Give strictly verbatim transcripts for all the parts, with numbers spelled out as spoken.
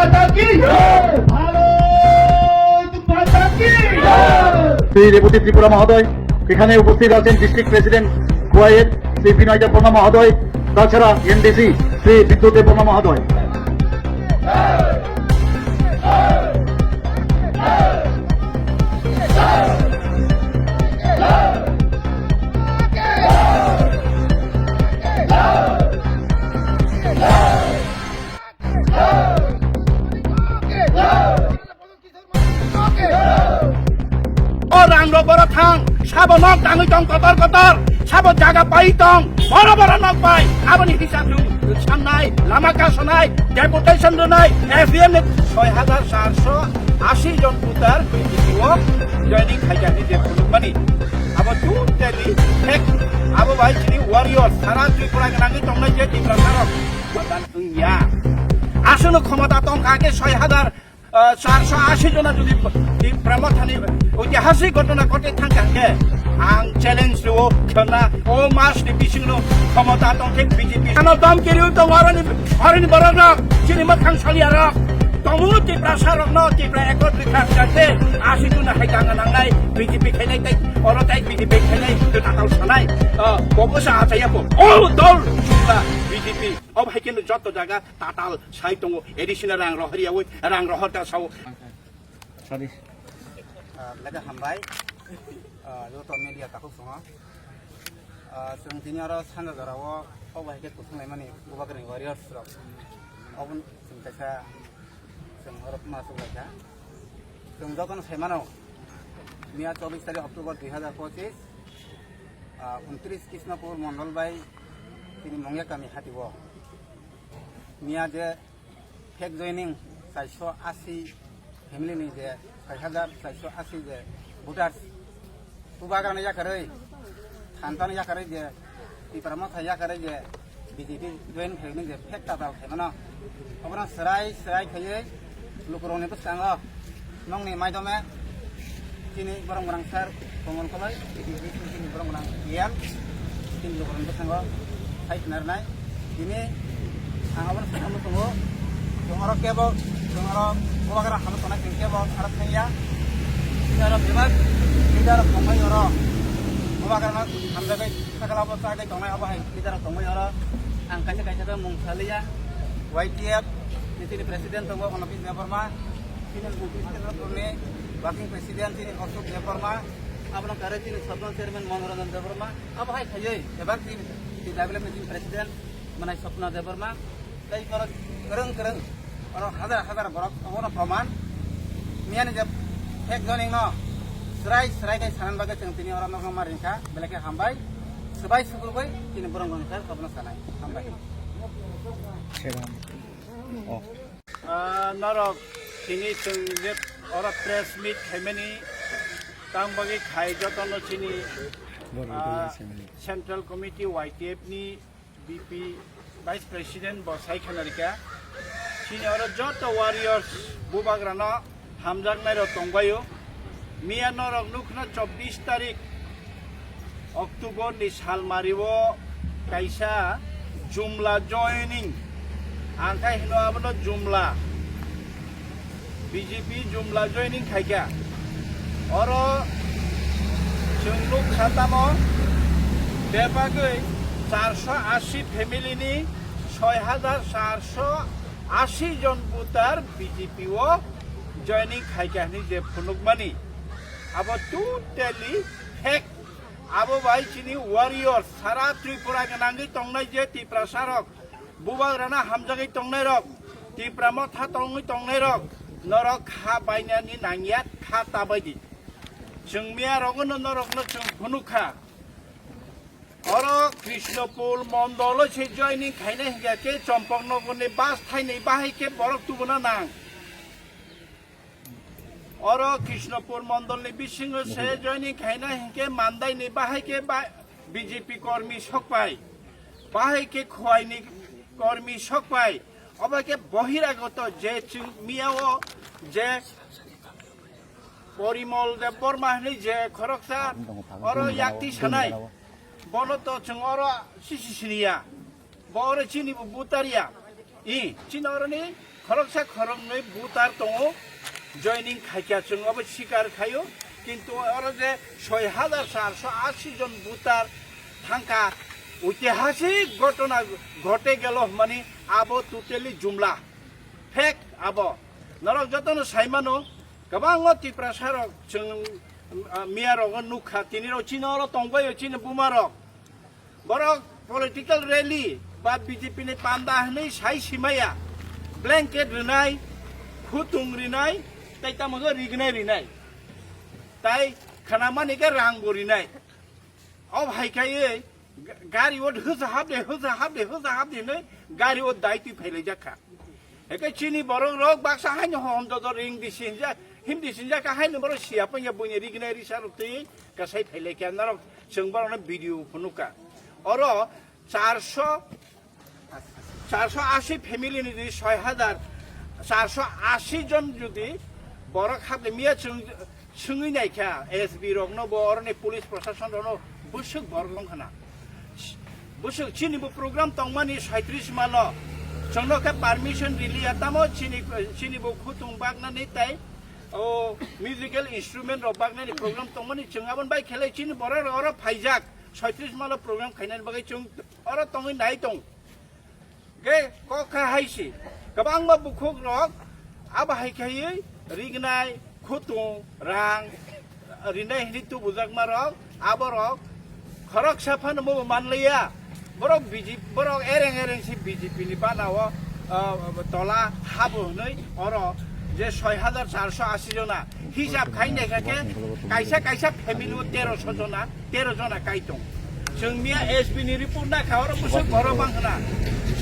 মাতা কি জয়! ভারত মাতা কি জয়! শ্রী রেবতী ত্রিপুরা মহোদয়, এখানে উপস্থিত আছেন ডিস্ট্রিক্ট প্রেসিডেন্ট খোয়াইয়ের শ্রী বিনয় দেববর্মা মহোদয়, তাছাড়া এমডিসি শ্রী বিদ্যুৎ দেববর্মা মহোদয়। O rang rok boro thang, sabo nok tangwi tong kotor kotor, sabo jaga pai tong, boro boro nok pai, aboni hisab rw samnai, lama kasonai, deputation rwnai, F D M ni soi hajar charso ashi jon voter B J P o joining khaikha hinwi je phunukmani. Abo totally fake, abo bai chini warrior, sara Tripura gwnangwi tongnai je Tiprasa rok, modan wngya. Aswkno khomota tongkha khe soi hajar ah, charso ashi jona jodi Tipra Mothani oitihasik ghotona ghotwi thangkha hwnkhe, ang challenge rwo khwna o mas ni bisingno khomota tongkhe B J P. Ano dom kiriu tongo oroni, oroni borok rok, chini mwkhang salia rok. Tongo Tiprasa rokno Tipra Accord rikha hwnkhe ashi jona hai tanga nangnai B J P khainai tei oro tei B J P khainai tei tatal sanai. Ah, bobo sa achaya bo. O dol chula B J P. Obo hai khe joto jaga tatal sai tongo, additional rang rohor yawi, rang rohor ta sao. Sorry. Ah, lega hambai. Ah, joto media takhuk songo. Ah, chwng tini oro sanja jorao obo hai khe kuthung laimani Bubagrani warriors rok. Obon chwng kaisa chwng oro ma chwng laikha. Chwng jotono sai mano. Miya chobbish tarikh October dui hajar pochis, ah, untris Krishnapur Mondol bai tini Mongya kami hati o. Miya je fake joining chaiso ashi family ni je soi hajar chaiso ashi je voters Bubagrano yakarwi, Thantano yakarwi je Tipra Motha yakarwi je B J P join khaimani je fake tatal khaimano. Obono swrai swrai khaiwi lukurokni bwskango nokni maidome chini borok gwnang sir Komol Koloi, chini borok gwnang E M, chini lukurokni bwskango sai khna rwnai. Tini ang abono sakno tongo, chwng oro kebo, chwng oro Bubagra hamno tongnai chwng kebo aro thangya. Tini oro bebak leader rok tongbai oro Bubagrano hamjagwi sakala bo chagwi tongnai abo hai leader rok tongbai oro. Ang kaisa kaisa khe mung saliya, Y T F ni chini president tongo Onopis Debbarma, chini president ni working president chini Ashok Debbarma, abono kare chini Sabdon chairman Manoranjan Debbarma, abo hai khaiwi bebak chini development chini president manai Swapna Debbarma, tei borok kwrwng kwrwng, oro hajar hajar borok obono proman. Miyani je fake joining no swrai swrai khe sanani bagwi chwng tini oro nokno ma ringkha, belai khe hambai. Swbai sukrubwi chini borok rok khe obono sanai. Hambai. Ah, norok tini chwng je oro press meet khaimani tang bagwi khai jotono chini, ah, Central Committee Y T F ni B P Vice President bo sai khna rikha. Chini oro joto warriors Bubagrano hamjaknai rok tongbaio. Miya norok nukna chobbish tarik October ni salmari o kaisa jumla joining, ang khai hino abono jumla. B J P jumla joining khaikha. Oro chwng nukha tamo bebagwi charso ashi family ni soi hajar charso ashi jon voter B J P o joining khaikha hinwi je phunukmani. Abo totally fake. Abo bai chini warrior sara Tripura gwnangwi tongnai je Tiprasa rok, Bubagrano hamjagwi tongnairok, Tipra Motha tongwi tongnairok, norok kha bainani nangya, kha tabaidi. Chwng miya rogono norokno chwng phunukha. Oro Krishnapur mondolo se joining khaina hingya khe Chompoknogorni bus thainwi bahai khe borok tubuna nang. Oro Krishnapur mondolni bisingo se joining khaina hinkhe Mandaini bahai khe ba-, B J P kormi sokpai, bahai khe Khwaini kormi sokpai, obo khe bohiragoto je chwng miyao je Porimol Debbarma hinwi je khoroksa oro yakti sanai, bono to chwng oro sisi siniya, bo oro chini bo butariya, i chini oroni Khoroksa khoroknwi voter tongo, joining khaikha, chwng obo sikar khaio, kintu oro je soi hazar charso ashi jon voter thangkha, oitihasik ghotona ghote gelo hwnmani abo totally jumla, fake abo. Norok jotono saimano, kwbangma Tiprasa rok chwng, ah, miya rogo nukha, tini rok chini oro tongbaio chini buma rok. Borok political rally ba B J P ni panda hwnwi sai simaya, blanket rinai, khutung rinai, tai tamo khe rignai rinai, tai khanamani khe rang bo rinai. O hai kaiwi ga-, gari o hwsa hapde, hwsa hapde, hwsa hapde hwnwi gari o dai twi phailaijak kha. Eke chini borok rok baksa haino hom joto ring di sinjak, him di sinjak kha haino borok siya panya buini rignai risa rok twi kasai phailai kha norok chwng borok no video phunukha. Oro charso, charso ashi family ni di soi hazar, charso ashi jon jodi borok hapde miya chwng Swngwi naikha S B rokno bo oroni police proshasonrokno bwswk borok wngkhana. Bwswk chini bo program tongmani saitris malo. Chwngno khe permission riliya tamo chini, chini bo khutung baknani tai o musical instrument rok baknani program tongmani chwng aboni bai khelai chini borok rok oro phaijak saitris malo program khainani bagwi chwng oro tongwi nai tong. Ge kok kha hai si. Kwbangma bukhuk rok abo hai khaiwi rignai, khutung, rang rinai hwnwi tubujakma rok, abo rok khoroksa phano bo manliya. Borok B J P, borok ereng ereng si B J P ni bana o, ah, tola habo hwnwi oro je soi hazar charso ashi jona hisab khai naikha khe kaisa kaisa family o teroso jona. Tero jona kaitung. Chwng miya S B ni report na kha oro bwswk borok bang khna.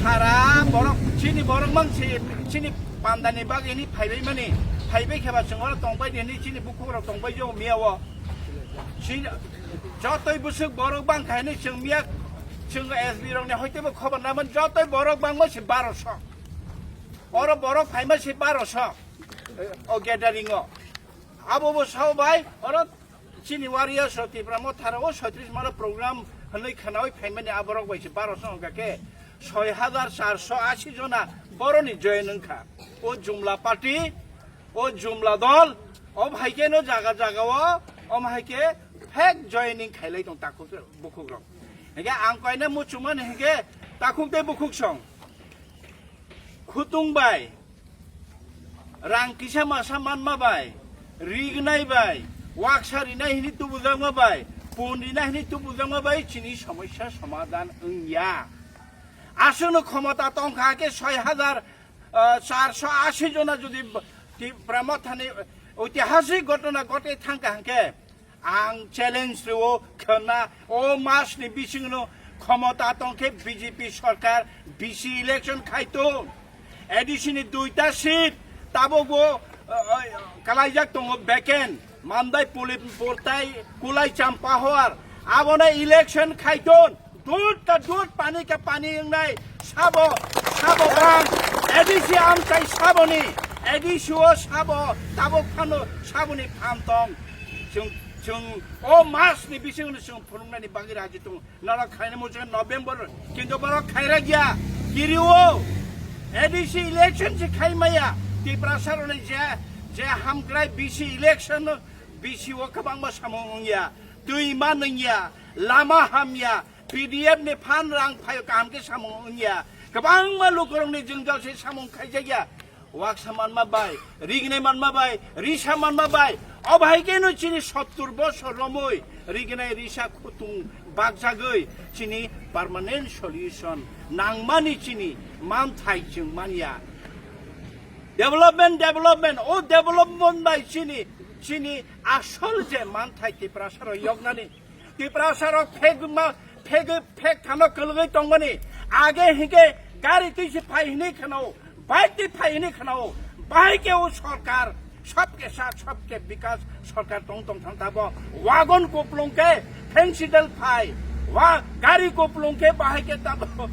Sara borok chini borok mang si chini pandani bagwi ni phaibai mani. Phaibai kheba chwng oro tongbai di ni chini bukhuk rok tongbai jo miya o. Chini jotoi bwswk borok bang khai ni chwng miya chwng S B rok ni hoite bo khobor na man jotoi borok bang ma si baroso. Oro borok phai ma si baroso. O gathering o. Abo bo sao bai oro Chini warriors rok Tipra Motha rok o soitris malo program hwnwi khwnawi phaimani aborok bai se baro song hwnkha khe soi hazar charso ashi jona boroni join wngkha. O jumla party, o jumla dol, o hai khe no jaga jaga o, o hai khe fake joining khailai tong takhuk bukhuk rok. Hingkhe ang koina muchungmani hingkhe takhuk tei bukhuk song. Khutung bai, rang kisa masa manma bai, rignai bai, waksa rinai hini tubujakma bai, pun rinai hini tubujakma bai chini somosya somadhan wngya. Aswkno khomota tongkha khe soi hazar, ah, charso ashi jona jodi Tipra Mothani oitihasik ghotona ghote thangkha hwnkhe, Ang challenge rio khwna o mas ni bisingno khomota tongkhe B J P sarkar B C election khaitong. A D C ni duita seat tabukbo, uh, uh, kalaijak tongo vacant. Mandai Puli Portai Kulai Champahor abono election khaitong. Dud ka dud, pani ka pani wngnai, sabo, sabo bang, A D C amchai saboni, A D C o sabo, tabuk phano saboni phan tong. Chwng, chwng o mas ni bisingno chwng phunuknani bagwi raji tongo. Norok khaina muchung November, kintu borok khaira gya, kiri o. A D C election se khai maya, Tiprasa roni je, je hamkrai B C election, B C o kwbangma samung wngya, twi ma nungya, lama hamya, P D F ni phan rang phaio kaham khe samung wngya. Kwbangma lukurokni jwngjal se samung khaijakya. Waksa manma bai, rignai manma bai, risa manma bai. Obo hai kheno chini sottur bosor romwi rignai risa khutung bakjagwi chini permanent solution nangmani chini manthai chwng manya. Development, development, o development bai chini, chini asol je manthai Tiprasa rok yoknani. Tiprasa rok phek ma, phek, phek thano kwlwgwi tongmani. Age hingke gari twi se phai hini kheno, bike twi phai hini kheno, bahai ke o sorkar, sabke saath, sabke bikas sorkar tong tong thang tabo. Wagon kuplung ke, phensidel phai, wa gari kuplung ke bahai ke tabo.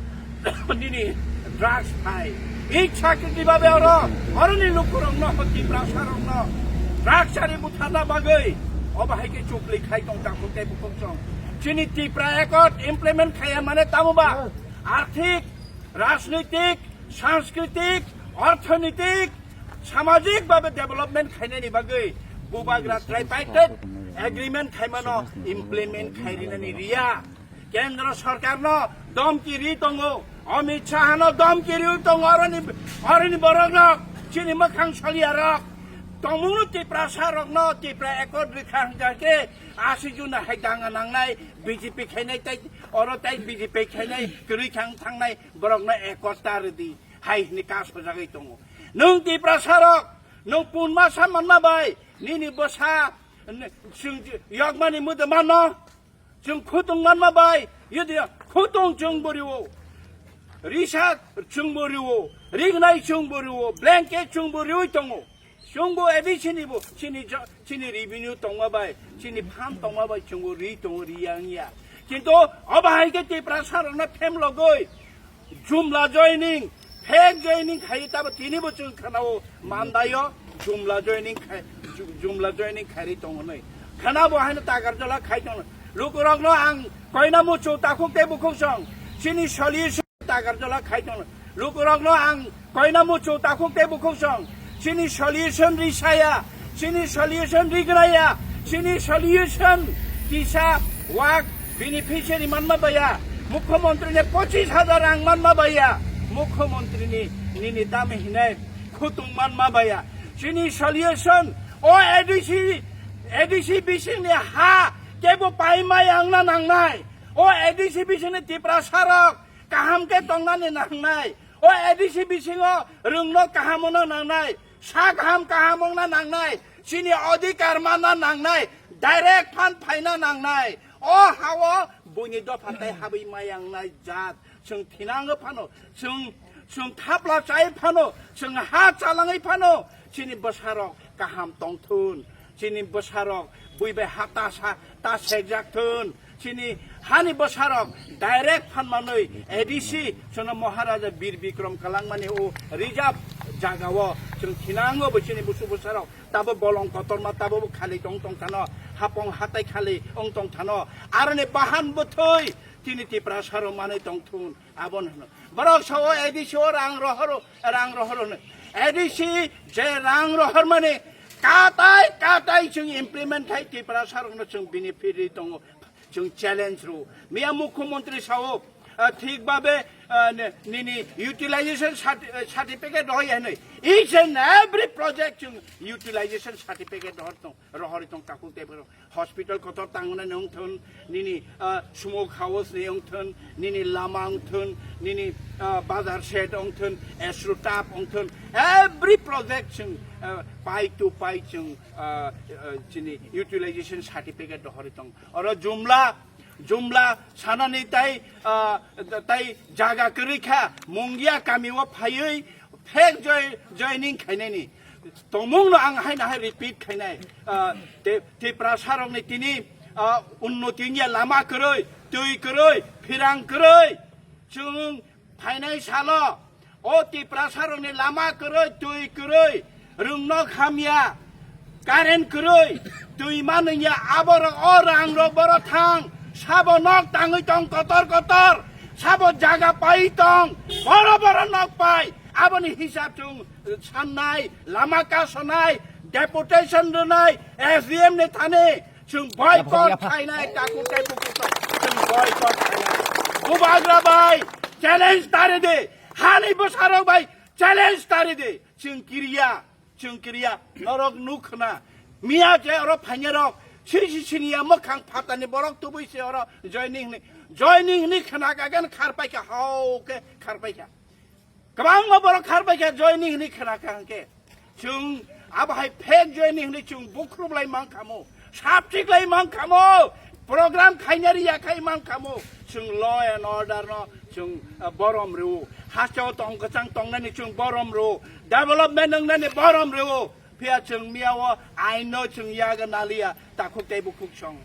Nini drugs phai. Ichha kiti babe oro, oroni lukurokno, Tiprasarokno drugs ari butharna bagwi, obo hai khe chukli khai tong takhuk tei bukhuk song. Chini Tipra Accord implement khaiya mane tamo ba? Arthik, rajnitik, sanskritik, Orthonitik, samajik babe development khainani bagwi bubagra tripartite agreement khaimano implement khairinani riya. Kendra sarkarno domki ri tongo, Amit Shahano domki ri tongo, aroni, aroni borokno chini mwkhang soliyarok. Tongmungno Tiprasarokno Tipra Accord rikha hwnkha khe asijuna hai danga nangnai, B J P khainai tai, oro tai B J P khainai, kwrwi khang thangnai borokno Accord ta rwdi. Hai hwnwi kasojagwi tongo. Nwng Tiprasarok, nwng punma sa manma bai, nini bwsa, n-, chwng yokmani mwdwmano, chwng khutung manma bai, yodi khutung chwngbo rio, risa chwngbo rio, rignai chwngbo rio, blanket chwngbo riwi tongo. Chwngbo A D C ni bo chini jo-, chini revenue tongma bai, chini fund tongma bai chwngbo ri tongo, riya wngya. Kintu obo hai khe Tiprasarokno phemlogwi jumla joining, fake joining khai tabo tini bo chwng khana-o mandaio jumla joining khai, ju-, jumla joining khairi tongo nai. Khana bo haino Takarjala khai tongo. Lukurokno ang koina muchu takhuk tei bukhuk song chini solution Takarjala khai tongo. Lukurokno ang koina muchu takhuk tei bukhuk song. Chini solution risaya, chini solution rignaya, chini solution kisa wak beneficiary manma baya, Mukhyamantri ni pochis hajar rang manma baya, Mukhyamantri ni nini dami hinai khutung manma baya. Chini solution o A D C, A D C bising ni ha kebo paima yangna nangnai. O A D C bising ni Tiprasarok kaham khe tongnani nangnai. O A D C bisingo rwngno kaham wngna nangnai. Sa kaham kaham wngna nangnai. Chini odhikar manna nangnai. Direct fund phaina nangnai. O hao buini dopha tai habwi mayangnai jat. Chwng thinango phano. Chwng, chwng thapla chai phano. Chwng ha chalangwi phano. Chini bwsarok kaham tongthun. Chini bwsarok bui bai ha ta sa, ta sekjak thun. Chini hani bwsarok direct phan manwi A D C chwngno Maharaja Bir Bikram kalangmani o reserve jagao chwng thinango bo chini busu bwsarok tabo bolong kotorma tabo bo khali tong tong thano, hapong hatai khali ong tong thano, aroni bahan bwthwi chini Tiprasarok manwi tong thun. Aboni hwno. Borok sao A D C o rang rohoro, rang rohoro hwno. A D C je rang rohormani katai katai chwng implement khai Tiprasarokno chwng benefit ri tongo. Chwng challenge ro. Miya Mukhyamantri sao, ah, thik babe, ah, ne-, nini utilization certi-, ah, certificate rohoi hwnwi. Each and every project chwng utilization certificate rohor tong, rohori tong takhuk tei borok. Hospital kotor tangnani wngthun, nini, ah, smoke house ni wngthun, nini lama wngthun, nini, ah, bazar shed wngthun, Astro Tap wngthun, every project chwng, ah, pai to pai chwng, ah, ah, chini utilization certificate rohori tong. Oro jumla, jumla sanani tai, ah, tai jaga kwrwi kha, Mungia kami o phaiwi, fake joi-, joining khainani tongmungno ang haino hai repeat khainai. Ah, Ti-, Tiprasarokni tini, ah, unnoti wngya lama kwrwi, twi kwrwi, phirang kwrwi. Chwng phainai salo o Tiprasarokni lama kwrwi, twi kwrwi, rwngno khamya. Current kwrwi, twi manwngya, aborok o rangrok boro thang, sabo nok tangwi tong kotor kotor, sabo jaga pai tong, boro boro nok pai, aboni hisab chwng sannai, lama kasonai, deputation rwnai, S D M ni thani, chwng boycott khainai, takhuk tei bukhuk chwng boycott khainai. Bubagra bai, challenge tari di, hani bwsarok bai, challenge tari di, chwng kiriya. Chwng kiriya, norok nuk khna. Miya je oro phainai rok, sisi siniya mwkhang phatani borok tubui se oro joining hwnwi. Joining hwnwi khna ka gan kharpai kha, hau khe kharpai kha. Kwbangma borok kharpai kha joining hwnwi khna ka hwnkhe. Chwng abo hai fake joining hwnwi chwng bukhrup lai mang kha mo. Sapchik lai mang kha mo, program khainari ya khai mang kha mo, chwng law and order no chwng, ah, borom rw, hasteo tong kwchang tongnani chwng borom rw, development wngnani borom rw, phiya chwng miya o ain no chwng yaga naliya, takhuk tei bukhuk song.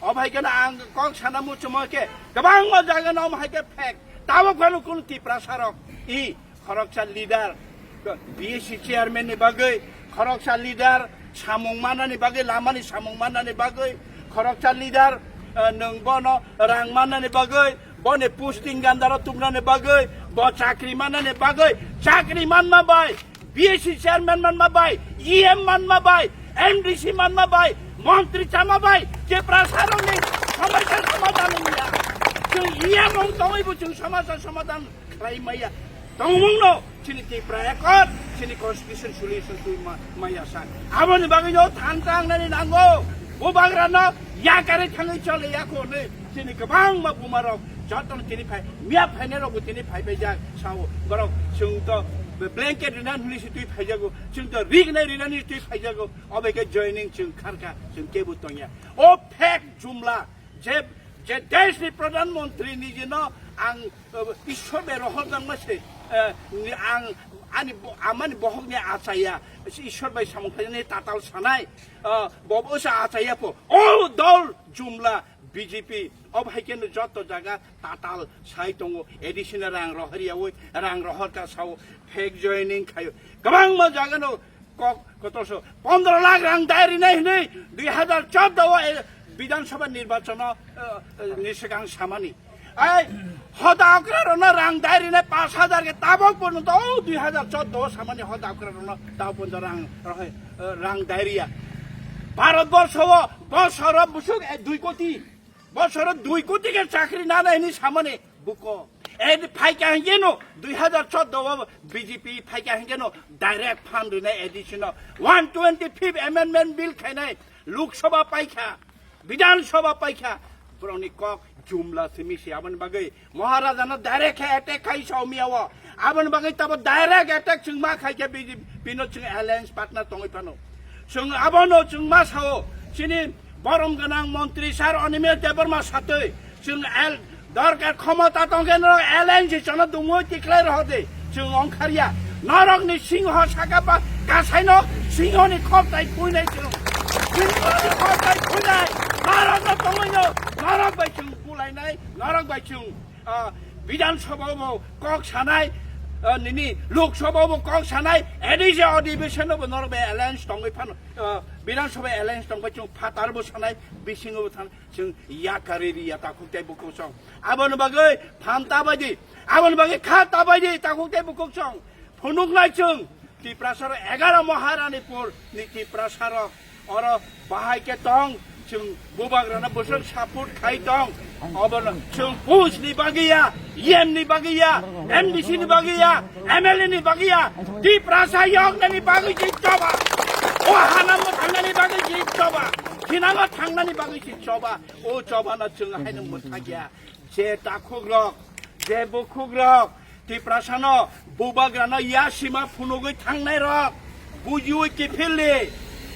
O bhai khe ang kok sana muchumo khe kwbangma jaga no hai khe fake, tabok phano kunu Tiprasa rok i khoroksa leader, B S C chairman ni bagwi, khoroksa leader samung manani bagwi, lamani samung manani bagwi, khoroksa leader, eh, nwng bono rang manani bagwi, boni posting gandaro tubnani bagwi, Bo chakri manani bagwi, chakri manma bai, B S C chairman manma bai, E M manma bai, M D C manma bai, montri chama bai, Tiprasarokni somosya somadhan wngya. Chwng E M wng tongwibo chwng somosya somadhan khlai maya. Tongmungno chini Tipra Accord, chini constitution solution twi ma-, maya sa. Aboni bagwino thanta wngnani nango. Bubagrano yakarwi thangwi chole yako hwnwi chini kwbangma bumarok jotono tini phai, miya phainairokbo tini phaibaijak sao. Borok chwng to blanket rina hwnwi se twi phaijago, chwng to rignai rina hwnwi twi phaijago. Obo khe joining chwng kharkha, chwng kebo tongya. O fake jumla, je, je deshni pradhan mantri nijino ang, eh, Ishwar bai rohorjakma se, eh, ni ang ani bo-, amani bohokni achaya, Ishwar bai samung khainani tatal sanai, eh, bo bo se achaya po. O dol jumla B J P, o hai khe no joto jaga tatal sai tongo, additional rang rohor yawi, rang rohor ka sao, fake joining khayo. Kwbangma jaga no kok kotor so, pondro lakh rang dai rinai hinui dui hazar chordo o, eh, Bidhan Sabha nirbachon o, eh, eh, ni swkang samani. Ai, hoda okra rono rang dai rinai pash hazar khe tabok porjonto o dui hazar chordo o samani hoda okra rono tabok porjonto rang rohoi, eh, rang dai riya. Bharat borsho o bosoro busuk, eh, dui koti. Bosoro dui koti khe chakri nanai hinui samani buko. Edi phaikha hinkheno dui hazar chordo o B J P phaikha hinkheno direct fund rinai additional one twenty fifth amendment bill khainai Lok Sabha paikha, Bidhan Sabha paikha. Borokni kok jumla simi se aboni bagwi Maharajano direct khe attack khai saumia o. Aboni bagwi tabo direct attack chwng ma khai khe B J P no chwng alliance partner tongwi phano. Chwng abono chwng ma sao chini borom gwnang montri sir Animesh Debbarma satwi chwng el dorkar khomota tongkhe norok alliance chano dumui tikhlai rohode chwng ongkharya. Norokni singho saka ba kasaino singhoni khoptai phuinai chwng. Singhoni khoptai phuinai norokno tongwino norok bai chwng bulainai norok bai chwng ah, Bidhan Sabha bo kok sanai, ah, nini Lok Sabha bo kok sanai, A D C adhibeshon bo norok bai alliance tongwi phano, ah, Bidhan Sabha alliance tongbai chwng phatar bo sanai, bisingo bo thanai, chwng yakari riya takhuk tei bukhuk song. Aboni bagwi phanta baidi, aboni bagwi khata baidi takhuk tei bukhuk song. Phunuknai chwng Tiprasarok egaro Maharanipur ni Tiprasarok oro bahai khe tong, chwng bubagrano bwswk support khai tong. Obono chwng post ni bagwi ya, E M ni bagwi ya, M D C ni bagwi ya, M L A ni bagwi ya, Tiprasa yoknani bagwi se choba. O hanamo thangnani bagwi se choba. Thinango thangnani bagwi se choba. O chobano chwng haino mwthakya. Je takhukrok, je bukhukrok, Tiprasano bubagrano yasima phunugwi thangnairok, bujiwi kiphildi,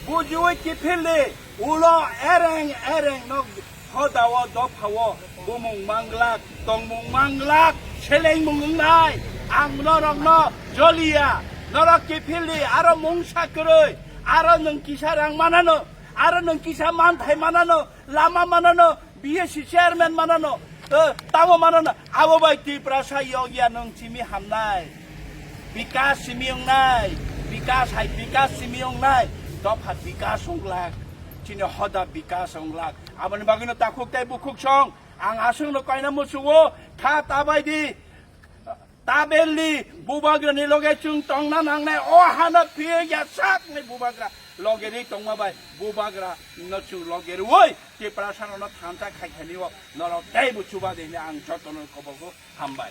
bujiwi kiphildi, ulo ereng ereng no hodao dophao bumung manglak, tongmung manglak, selengmung wngnai. Ang norokno joliya, norok kiphildi, aro mungsa kwrwi, aro nwng kisa rang manano, aro nwng kisa manthai manano, lama manano, B S C chairman manano, eh, tamo manano, abo bai Tiprasa yokya nwng simi hamnai. Bikas simi wngnai, bikas hai bikas simi wngnai, dopha bikas wnglak, chini hoda bikas wnglak. Aboni bagwino takhuk tei bukhuk song, ang aswkno kaina musugo, kha tabaidi. Tabelni bubagrani loge chwng tongna nangnai, o hano phiya sakni bubagra loge ri tongma bai bubagra no chwng loge rwi Tiprasano thansa khai thani o norok teibo chuba de hwnwi ang jotono kobogo hambai.